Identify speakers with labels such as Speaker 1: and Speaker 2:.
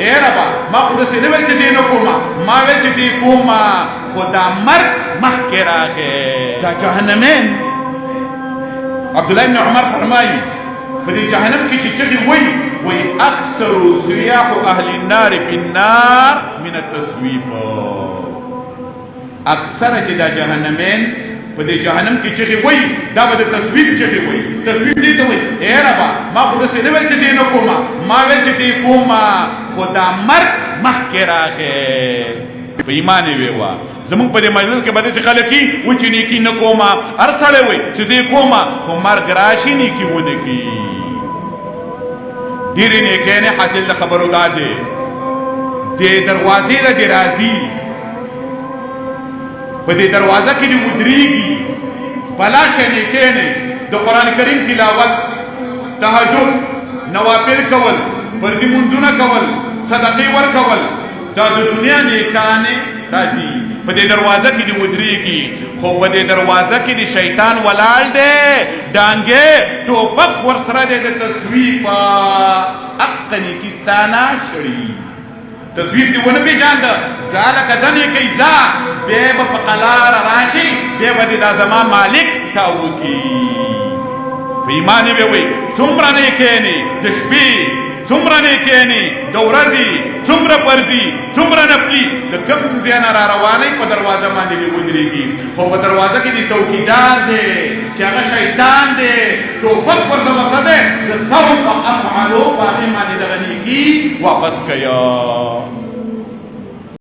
Speaker 1: ای ربه، ما خو داسې نه ویل چې زه یې نه کوم، ما ویل چې زه یې کوم، خو دا مرګ مخکې راغی. دا جهنمین، عبدالله ابن عمر فرمایي، په دې جهنم کې چې چغې وایي، وایي اکثر صیاح اهل النار فی النار من التصویف. اکثره چې دا جهنمین په دې جهنم کې چغې وایي، دا به د تصویب چغې وایي. تصویب دې ته وایي، ای ربه، ما خو داسې نه ویل چې زه یې نه کوم، ما ویل چې زه یې کوم، خو دا مرګ مخکې راغی. په ایمان یې ویوه. زمونږ په دې مجلس کې به داسې خلک وي، وایي چې نیکي نه کوم. هر سړی وایي چې زه یې کوم، خو مرګ راشي نیکي ونه کړي. ډېرې نیکۍ نه حاصل د خبرو دا دی، دې دروازې له دې راځي، په دې دروازه کې دې ودرېږي، بلا شی نیکۍ نه، د قرآن کریم تلاوت، تهجد، نوافل کول، فرضي مونځونه کول، صدقې ورکول، دا د دنیا نیکانې راځي، په دې دروازه کې دې ودرېږي، خو په دې دروازه کې دې شیطان ولاړ دی، ډانګې ټوپک ورسره دی، د تصویب اقه نیکي ستا نه شړي. تصویب دې ونه پېژانده، ځه لکه ځه نیکۍ ځه، بیا به په قلاره راشي، بیا به دې دا زما مالک تا وکړي. په ایمان یې وایي، څومره نیکۍ نه د شپې، څومره نیکۍ نه د ورځې، څومره فرضي، څومره نفلي، د کوم ځای نه را روانې، په دروازه باندې دې ودرېږي، خو په دروازه کې دې څوکیدار دی چې هغه شیطان دی، ټوپک ورته ورسره دی، د سوف افعلو په هغې باندې دغه نیکي واپس کوي.